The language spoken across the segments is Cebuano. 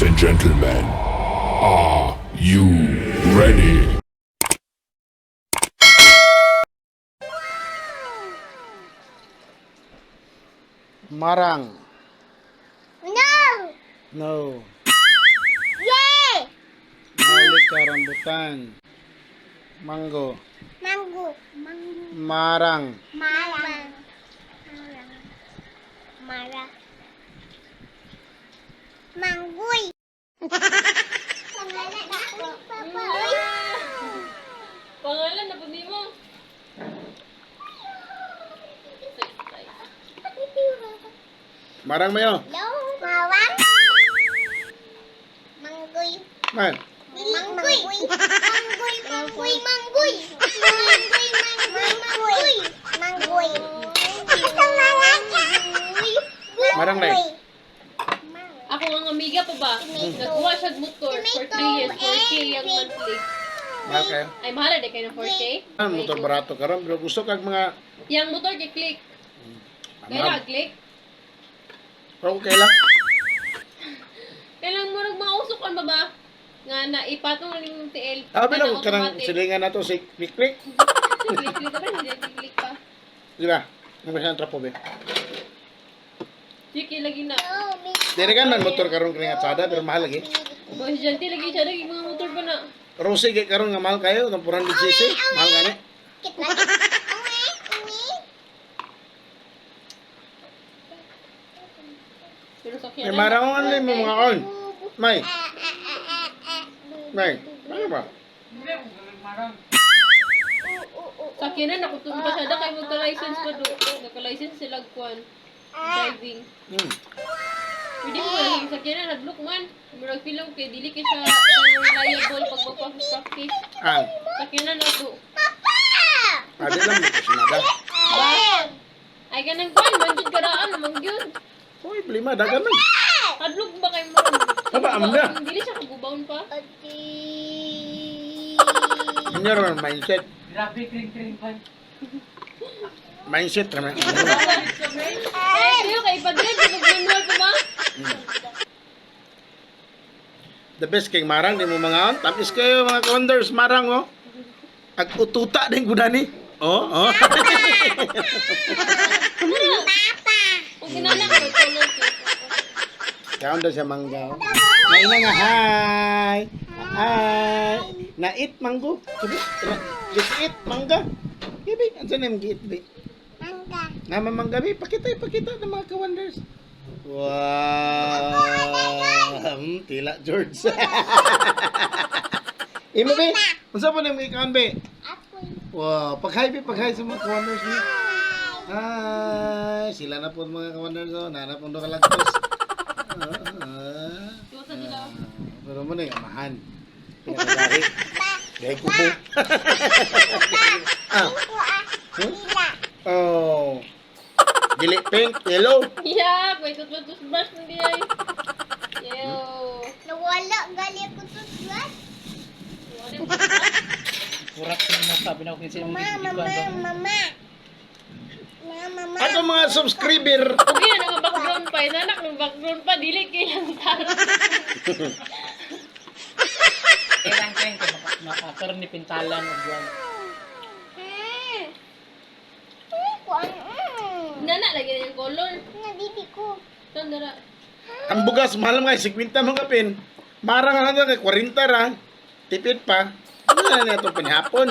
Ladies and gentlemen, are you ready? Marang. No! No. Yay! Malika rambutan. Mango. Mango. Mango. Marang. Marang. Marang. Mara. Manggoy. Pangalan ako. Papa. Pangalan na pud nimo. Marang mayo. Hello? Mawang? Manggoy. Man. Manggoy. Manggoy, manggoy, manggoy. Manggoy, manggoy, manggoy. Manggoy. Marang na eh. Ako ang amiga pa ba? Nagkuha siya og motor for 3 years, 4K ang monthly. Mahal kayo. Ay, mahal na kayo ng 4K. Ang motor barato karon pero gusto kag mga Yang motor kay click. Kaya Amab. click. Pero okay lang. Kailan mo nag mga usok ba ba? Nga na ipatong na yung TL. Abi Kana na ko kanang automatic. silingan nato si Click Click. Click click pa hindi click pa. Di ba? Ano ba siya ang trapo be? Chiki lagi na. Dili kan man motor karon kini nga tsada pero mahal lagi. Boy, janti lagi siya lagi mga motor pa na. Rosy kay karon nga mahal kayo ng 400cc, mahal gani. Pero sa May marang ang mo mga on. May. May. Ano ba? Sakyanan ako tun pa siya da kay magka-license pa do. Nagka-license sila kwan. Driving. Pwede mo wala yung sakyanan hadlok man. Murag feel lang kay dili kay siya kanang reliable pag magpa-practice. Ah, Sakyanan na to. adi lang mo sinada. Ba? Ay kanang kwan man jud karaan man gyud. Uy, blima dagan man. Hadlok ba kay mo? Aba, amda. Dili siya kagubaon pa. Inyo raman mindset. Grabe, kring-kring pa. Mindset raman. Eh, kayo kay ipa-drive pag manual pa ba? The best kay marang di mo mga on. Tapis kayo mga wonders marang oh. Ag ututa din gudani. Oh, oh. Kung kinala ko color kay. Kaon daw siya mangga. oh. Naina nga hi. Hi. Nait manggo. Sabi, just eat mangga. Bibi, ansa na yung giit bi? Mangga. Nama mangga bi, pakita pakita ng mga ka-wonders. Wow. Tila George. Imo bi, unsa pa nang ikaon bi? Apple. Wow, pag-hi bi, pag-hi sa mga ka-wonders bi. Hi, sila na po mga ka-wonders oh, nana po do kalagtos. Ah, Tuwa sila. ah, pero mo na yung amahan. Pinakagari. Dahil kubo. Ah. Hmm? Oh. Dili pink, yellow. Yeah, may toothbrush na di ay. Yo. Nawala gali ko toothbrush. Kurak na mo sabi na ko kasi yung Mama, mama, mama. Mama, mama. Ako mga subscriber. Okay na nga background pa. Inanak ng background pa. Dili kailang tao. Kailan kring kay maka ni pintalan og buwan. Kuan. Nana lagi na yung color. Na bibi ko. Tandara. Ang bugas mahal mga 50 mga kapin. Marang ang kay 40 ra. Tipid pa. Ano na na itong panihapon?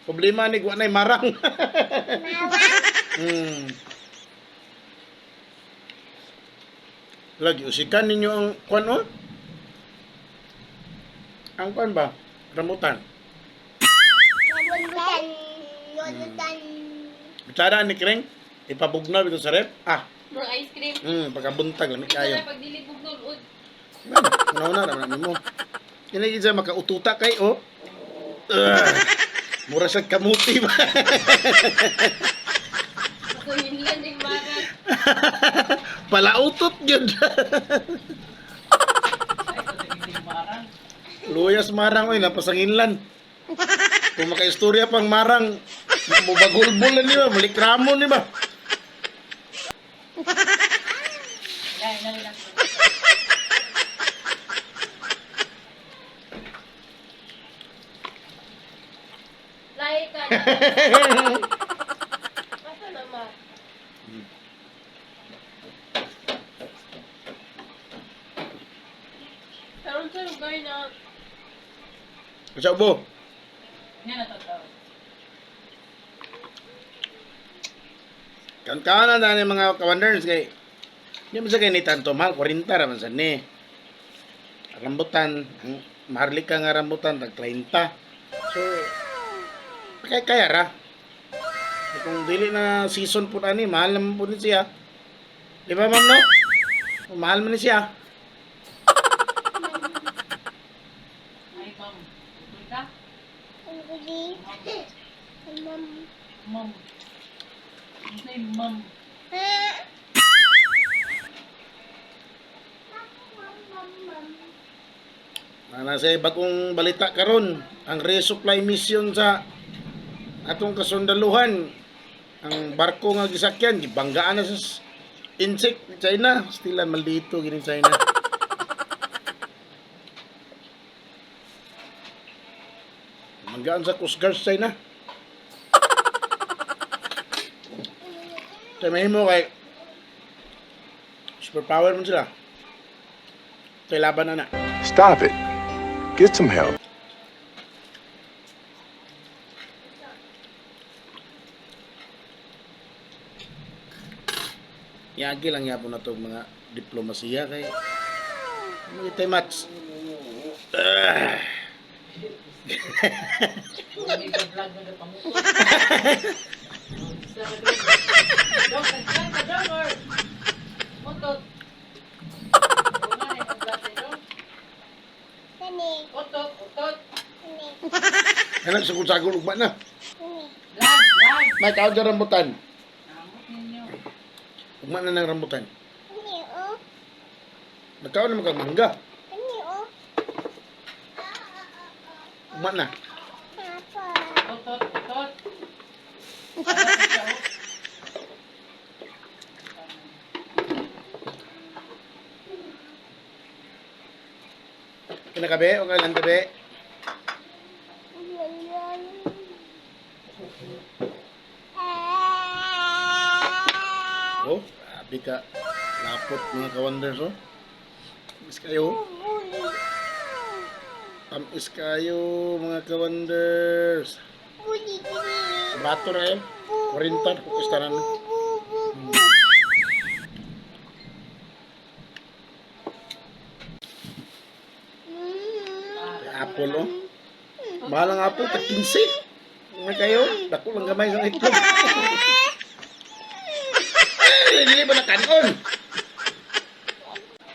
Problema ni Guanay marang. Lagi usikan ninyo ang kwan oh. Ang kwan ba? Rambutan. Rambutan. Rambutan. Bicara ni Kring, ipabugnaw ito sa rep. Ah, Murag ice cream. pagkabuntag lamig kayo. Tandara pag dili bugnol. Ud. Una-una naman mo. Kini gid siya makaututa kay oh. Ugh. Mura siya kamuti ba? Ako yun lang yung marang. Palautot gyud. Ay, ko tingin marang. Luyas marang oy napasanginlan. Kung makaistorya pang marang, mubagulbol na ni ba, mulikramo ni ba? Wala, wala, wala. Lahi ka na. Asa na ma? Karon sa lugar na Sa ubo. Nga na to. Kan na dani mga kawanders kay di man sa kay ni tanto mahal 40 ra man sa ni. Rambutan, ang maharlika nga rambutan tag 30. So kaya kaya ra. Eh, kung dili na season po ani, mahal naman po ni siya. Di ba ma'am no? Mahal man ni siya. Ay, ma'am. Tuloy ka? Uli. Mom. Ma'am. Ano yung ma'am? Ha? Mom, mom, mom. Ana sa bagong balita karon, ang resupply mission sa atong kasundaluhan, ang barko nga gisakyan gibanggaan na sa insect China, stilan maldito gini China. Banggaan sa Coast Guard sa China. Kaya mahimo kay superpower man sila. Kay laban na na. Stop it. Get some help. Yagi lang yapon na itong mga diplomasiya kay mga tayo match. Ah. Hindi ko vlog na pamuto. Dog, nag-vlog ka dog or mutot. Oo nga, eh, nag-vlog ka dog. Kani. Utot, utot. Kani. Anak sa kusagol ugma na. Kani. Vlog, vlog. May kaon dyan rambutan. Namot ninyo. Ugma na ng rambutan. Kani, oh. Nagkaon na kang mangga. Kani, oh. Ugma na. Papa. Utot, utot. Alam siya, oh. Kinakabe o kailan kabe? Oh, grabe ka. Lapot mga kawanders oh. Tamis kayo. Buli. Tamis kayo mga kawanders. Buli, buli. Brato na eh. 40 kung istaran. Bu, bu, bu, bu. Mm. Apple oh. Mahal ang apple, tag 15. May kayo, dako lang gamay sa itlog. Eh, dili ba na kanon?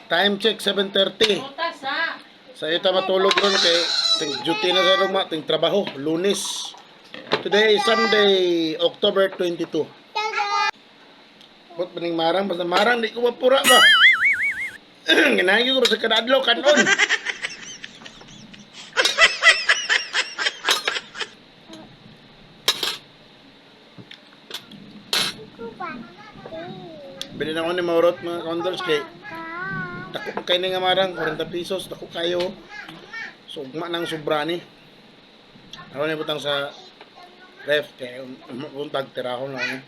Time check 7:30. Prutas, ha? Sa ita matulog ron kay ting duty na sa ruma, ting trabaho, Lunes. Today is Sunday, October 22. Bot maning marang basta marang di ko mapura ba. Ganahan ko ba sa kada adlaw kanon. Bili na ko ni Maurot mga counters kay dako pa kay ni nga marang 40 pesos dako kayo. So ugma nang sobra ni. Aron ni butang sa ref kay buntag tirahon lang ni.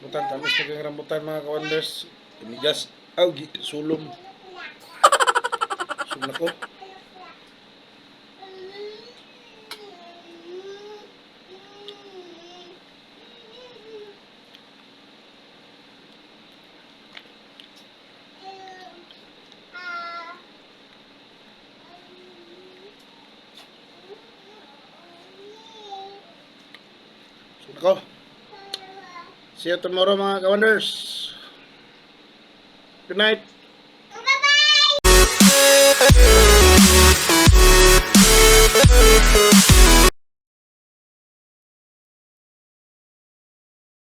Rambutan, tamis na kang rambutan mga kawanders. Timigas, aw, sulom. Sulom ako. Sulom ako. See you tomorrow mga kawanders. Good night.